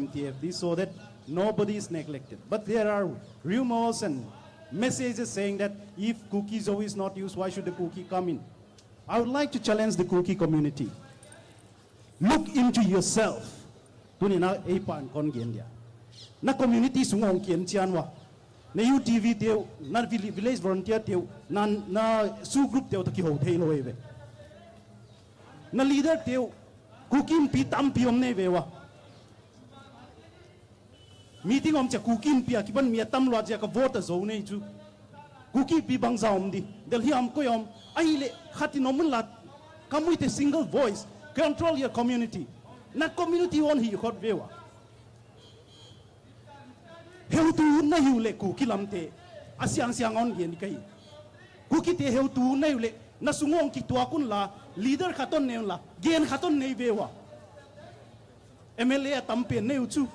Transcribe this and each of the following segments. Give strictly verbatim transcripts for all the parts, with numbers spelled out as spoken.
M T F D so that nobody is neglected. But there are rumors and messages saying that if Kuki Zo is not used, why should the Kuki come in? I would like to challenge the Kuki community. Look into yourself. Tuni na ei pan kon gen dia. Na community sung hong kian chian ua. Na U T V teu, na vil-, village volunteer teu, na, na SoO group teu toh kihou thei lou ve. Na leader teu, Kuki Inpi tampi om nei ve ua. Meeting om chia Kuki Inpi a kipan mi a tam lua chia ka vote a zou nei chu. Kuki Inpi bangzah om di. Delhi a om koi om. Ahihleh khat in om un la. Come with a single voice. Control your community. Na community hon hih khot ve ua. Heutu na hi uleh Kuki lamte. A siangsiang hon gen ka hi. Kukite heutu na hi uleh. Na sung hong kituak un la. Leader khat hon nei un la. Gen khat hon nei ve ua. M L A a tam pen nei uh chu.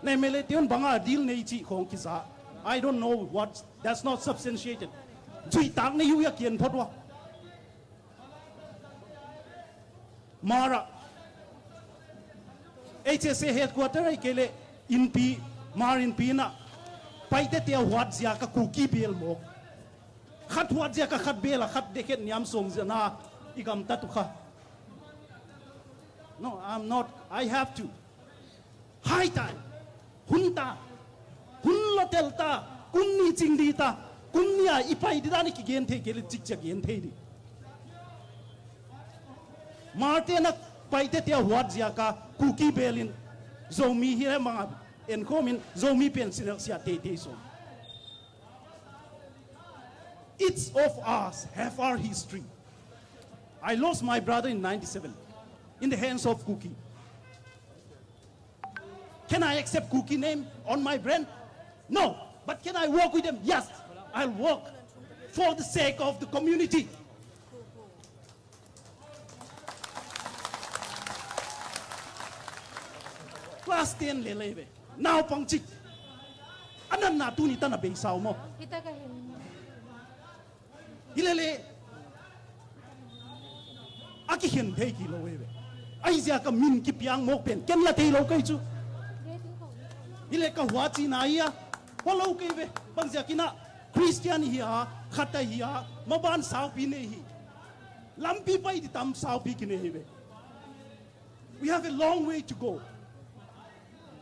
Na M L A te hon bang a deal nei chih khong kiza. I don't know what, that's not substantiated. Zui tak nei uh a kian phot ua. Hmar a. H S A headquarter ahihkeileh Inpi, Hmar Inpi na. Paite te a huat ziak a Kuki bel mawk. Khat huat ziak a khat bel a khat dekhet niam sawm ziak na i gamtat uh kha. No, I'm not. I have to. High time. Hun ta. Hun lou tel ta. Kum nih ching di ta. Kum nih a i pai di dan i kigen thei kei leh chik chia gen thei di. Hmarte na Paite te a huat ziak a Kuki bel in Zomi hi leh manga en khawm in Zomi pen sinel sia teitei sawm. Each of us have our history. I lost my brother in ninety-seven in the hands of Kuki. Can I accept Kuki name on my brand? No. But can I work with them? Yes. I'll work for the sake of the community. Class ten lele ve. Naupang chik. Anan na tuni tan a beisa uh maw. Hita ka hin. Hilele. A kikhen thei kei lou ve. Ahi ziak a min kipiak mawk pen. Ken la thei lou kei chu. Hilele ka huat chihna hi a. Hua lou kei ve. Bang ziak in a Christian hi a. Khat ahi a. Maban saupi nei hi. Lampi pai di tam saupi kinei hi ve. We have a long way to go.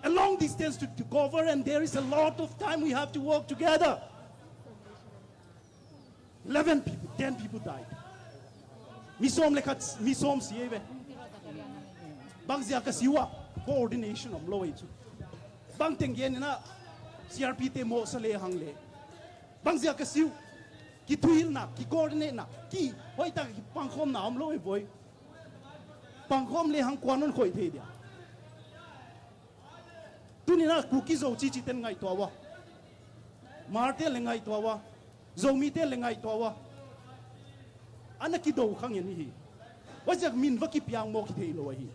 A long distance to, to cover, and there is a lot of time we have to work together. Eleven people, ten people died. Mi sawm leh khat, mi sawm si ve. Bang ziak a si ua, coordination om lou ei chu. Bang teng gen in a, C R P te mo sa le hang le. Bang ziak a si uh, kithuhilhna, ki coordinate na, ki, hoihtak a kipangkhawmna om lou ei voi. Pangkhawm le hang kuan hon khoih thei dia. Tuni na Kuki Zo chichi ten ngaihtuah ua. Hmarte leng ngaihtuah ua. Zomite leng ngaihtuah ua. Ana kidou khang in hi. Huaiziak min va kipiak mawk hi thei lou ahi.